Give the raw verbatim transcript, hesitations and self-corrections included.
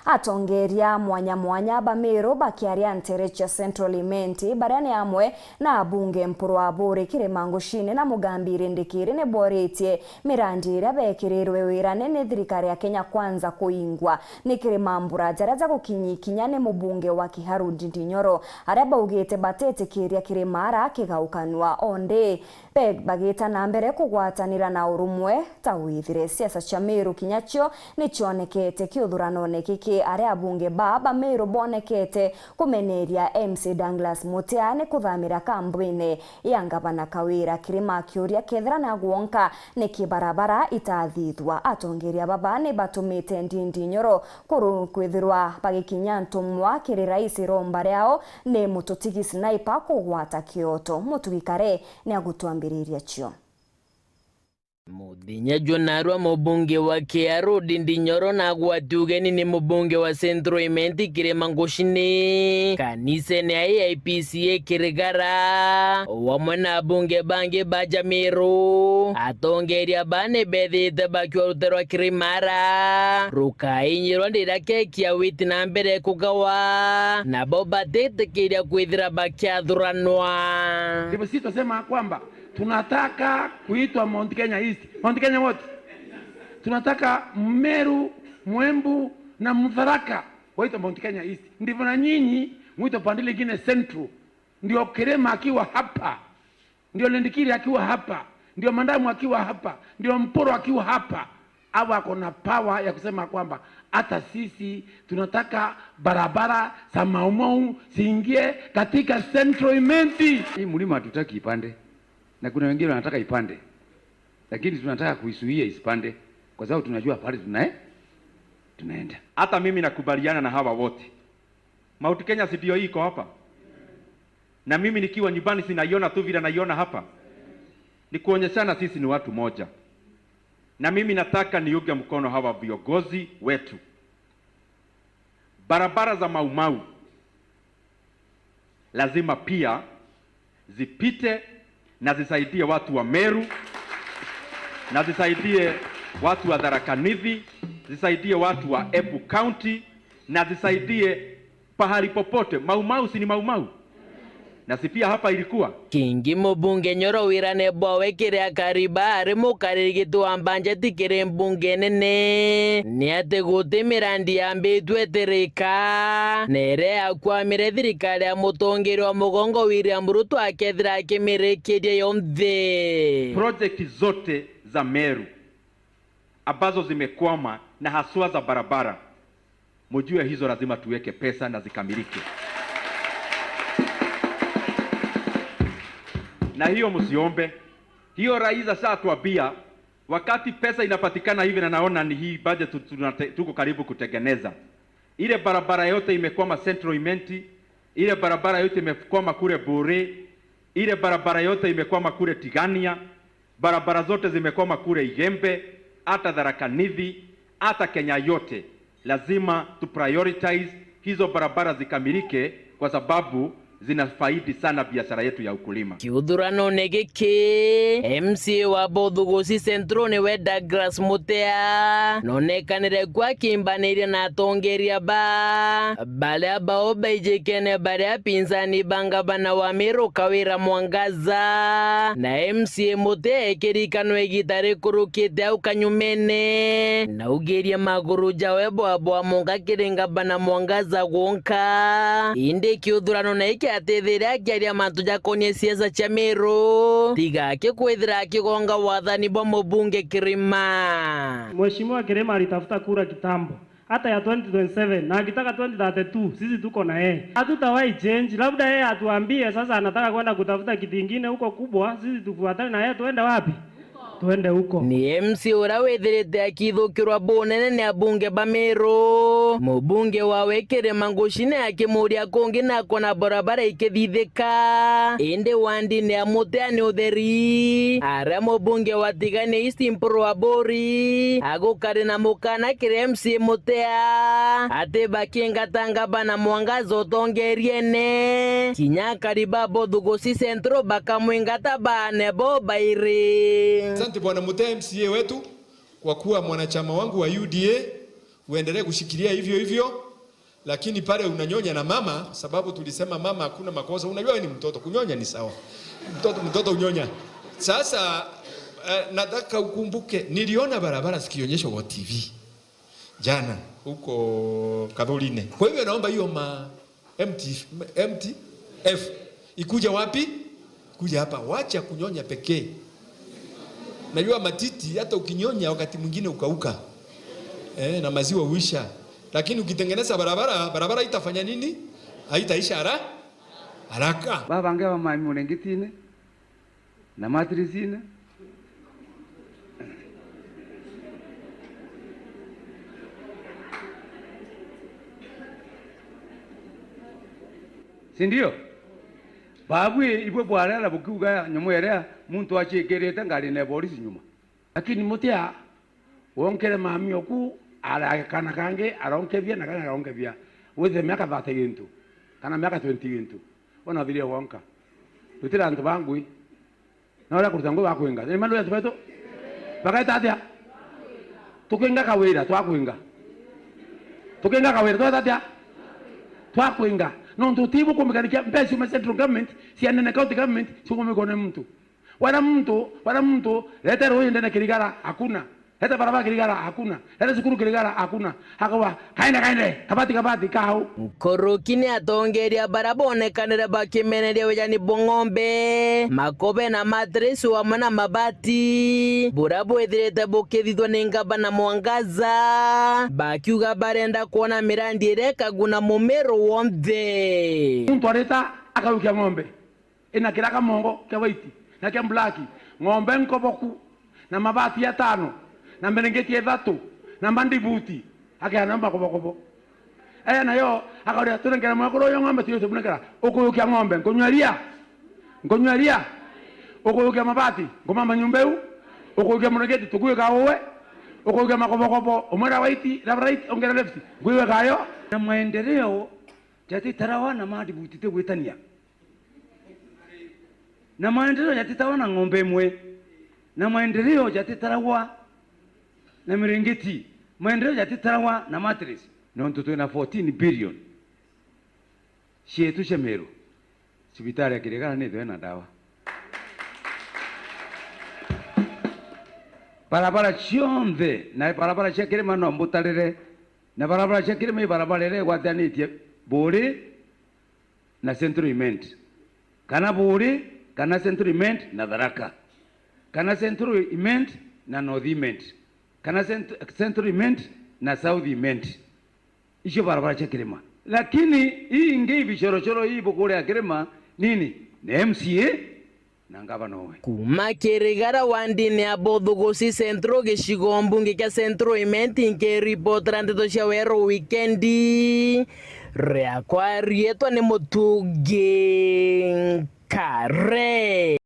Atongeria mwanya mwanya ba Meru bakiaria ntere cia Central Imenti, baria ni amwe na abunge Mpuru Aburi Kirima Ngucine na Mugambi Rindikiri, ni boritie mirandi iria bekirirwe wirane ni thirikari ya Kenya Kwanza kuingwa ni kiri mambura jaria jagukinyi kinya ni mubunge wa Kiharu Ndindi Nyoro, aria baugite batetikiria kirima ara kigaukanwa. Ondi be bagita na mbere kugwatanira na urumwe ta withire. Siasa cia Meru kinya cio ni cionekete kiuthuranone giki, aria abunge ba ba Meru bonekete kumeneria M C A Douglas Mutea ni kuthamira kambwine ya ngavana Kawira Kirima, akiuria kethira na gwonka niki barabara itathithwa. Atongeria baba ni batumite Ndindi Nyoro kuru kwithirwa bagikinya ntumwa kiri rais iromba riao ni mututigi Sniper kugwata kioto. Mutugi Kare ni agutwambiriria cio. Muthenya jwa narua mubunge wa Kiharu Ndindi Nyoro na agwati ugeni ni mubunge wa Central Imenti Kirima Ngucine kanisene ya A I P C A Kirigara, o amwe na abunge bangi ba ja Meru. Atongeria ba ni bethite bakiwa rutere rwa kirima ara rukainyirwa ndira keki ya witi na mbere kugawa, nabo batitikiria kwithira bakiathuranwa. Ndivyo sisi tunasema kwamba tunataka kuitwa Mount Kenya East. Mount Kenya what? Tunataka Meru, Mwembu na Mutharaka waitwe Mount Kenya East. Ndivyo na nyinyi mwitwe pande lingine Central. Ndio Kirima akiwa hapa, ndio Lindikiri akiwa hapa, ndio Mandamu akiwa hapa, ndio Mpuru akiwa hapa. Hawa wako na power ya kusema kwamba hata sisi tunataka barabara za Maumau ziingie katika Central Imenti. Hii mlima hatutaki ipande. Na kuna wengine wanataka ipande. Lakini tunataka kuizuia isipande kwa sababu tunajua pale tunae-, tunaenda. Hata mimi nakubaliana na hawa wote. Mount Kenya si ndio hii iko hapa? Na mimi nikiwa nyumbani sinaiona tu vile naiona hapa. Ni kuonyeshana sisi ni watu moja. Na mimi nataka niunge mkono hawa viongozi wetu. Barabara za Maumau lazima pia zipite na zisaidie watu wa Meru, na zisaidie watu wa Tharaka Nithi, zisaidie watu wa Embu County, na zisaidie pahali popote. Maumau si ni Maumau? Na si pia hapa ilikuwa? Kingi mubunge Nyoro wirane bwawe kiria kariba ari mukariri giti wa mbanjeti kiri mbunge nene, ni ati guti mirandi yambitwe itirika, na iria yakwamire thirikari ya mutongeria wa mugongo William Ruto akethira akimirikiria yonthe. Project zote za Meru ambazo zimekwama na haswa za barabara, mujue hizo lazima tuweke pesa na zikamilike. Na hiyo msiombe. Hiyo rais ashatuambia, wakati pesa inapatikana hivi, na naona ni hii budget tu-, tunate-, tuko karibu kutengeneza. Ile barabara yote imekwama Central Imenti, ile barabara yote imekwama kule Buri, ile barabara yote imekwama kule Tigania, barabara zote zimekwama kule Igembe, hata Tharaka Nithi, hata Kenya yote. Lazima tu prioritize hizo barabara zikamilike kwa sababu zinafaidi sana biashara yetu ya ukulima. Kiuthuranone giki, M C A wa Bothugusi Central niwe Douglas Mutea, nonekanire kuo akimbaniria na atongeria ba baria bao baijikene baria pinzani ba ngavana wa Meru Kawira Mwangaza, na M C A Mutea ekirikanwa igita rikurukite au kanyumene, na augirie maguru jawe bwabwa munga kiri ngavana Mwangaza gwonka. Indi kiuthurano na iki atithire akiaria mantu jakonie siasa cia Meru, tiga akikwithira akigonga wathani bwa mubunge Kirima. Mheshimiwa Kirima alitafuta kura kitambo, hata ya twenty twenty-seven, na akitaka twenty thirty-two, sisi tuko na yeye. Hatutawahi change, labda yeye atuambie sasa anataka kwenda kutafuta kiti ingine huko kubwa, sisi tufuatane na yeye, tuende wapi? Twende huko. Ni M C A uria withirite akithukirwa bunene ni abunge ba Meru. Mubunge wawe Kirima Ngucine akimuria kungi na akona barabara ikithithika. Indi wandini ya Mutea ni utheri. Aria mubunge wa Tigania East Mpuru Aburi agukari na mukana kiri M C A Mutea ati bakingata ngavana Mwangaza utongeriene. Kinya akari ba Bothugusi Central bakamwingata baane bo bairi. Asante Bwana Mutea, M C A wetu, kwa kuwa mwanachama wangu wa U D A. Uendelee kushikilia hivyo hivyo, lakini pale unanyonya na mama, sababu tulisema mama hakuna makosa. Unajua wewe ni mtoto, kunyonya ni sawa. Mtoto, mtoto unyonya. Sasa, eh, nataka ukumbuke, niliona barabara zikionyeshwa kwa T V jana huko Kathurine. Kwa hivyo naomba hiyo ma M T, M T F ikuje wapi? Kuja hapa. Wacha kunyonya pekee. Najua matiti hata ukinyonya wakati mwingine ukauka. Eh, na maziwa huisha. Lakini ukitengeneza barabara, barabara itafanya nini? Haitaisha hara-, haraka. Babange bamaami murengitine na matiricine. Si ndio? Baabui ibwe bwarera bukiuga nyomo iria muntu acikirite ngari na borisi nyuma. Lakini mutia wonkere mami oku arakana kangi aronkebia na kangi aronkebia. Withe miaka thirty gintu, kana miaka twenty gintu. Ona thirie wonka. Tutira antu bangui. Na uria kuruta ngugi bakwinga. Ni mandu yetu betu. Bagaita atia? Tukinga kawira twakwinga. Tukinga kawira tweta atia? Twakwinga. Nontu ti bukumikanikia mbeca ciuma central government, cia nene county government, cikumikwa ni muntu. Wala muntu, wala muntu, leta ruuji ndene Kirigara, hakuna. Leta barabara Kirigara, hakuna. Leta cukuru Kirigara, hakuna. Hakawa, kaende, kaende, kabati, kabati, kau. Nkuruki ni atongeria bara bonekanire bakimeneria wijani bwa ng'ombe, makobe na matresi wamwe na mabati, buria bwithirite bukithithwa ni ngavana Mwangaza, bakiuga barenda kwona mirandi iria ikaguna mumiru wonthe. Muntu arita akaukia ng'ombe. Ina kiraka mongo kia waiti na kia mburaki, ng'ombe nkoboku, na mabati atano, na mberengeti ithatu, na mandibuti, akeana makobokobo. Aya nayo, akauria, "Tunenkere mwekuru uyu ng'ombe, tuyu tumunekera? Ukuyukia ng'ombe, nkunywa iria? Nkunywa iria? Ukuyukia mabati, nkumama nyumba iu? Ukuyukia murengeti, tukwika uwe? Ukuyukia makobokobo, umwira waiti, left right, ungera left, nkwika yo?" Na maendeleo jatitarawa na mandibuti tigwitania. Na maendeleo jatitaragwa na ng'ombe imwe, na maendeleo jatitaragwa na mirengeti, maendeleo jatitaragwa na mattress. Nontu twina fourteen billion cietu cia Meru, cibitari ya Kirigara ni ithwe na ndawa. Barabara cionthe, na barabara cia kirima no mbutarire, na barabara cia kirima i barabara iria igwatanitie Buuri na Central Imenti, kana Buuri, kana Central Imenti na Tharaka, kana Central Imenti na North Imenti, kana Cent-, Central Imenti na South Imenti. Icio barabara cia kirima. Lakini ii ingi ibichorochoro ii bukuria kirima nini? Ni M C A na ngavana owe. Kuuma Kirigara wandini ya Bothugusi Central, gicigo mbunge kia Central Imenti, nkiripotera ndeto cia Weru Wikendi. Riakwa riitwa ni Mutungi Nkare.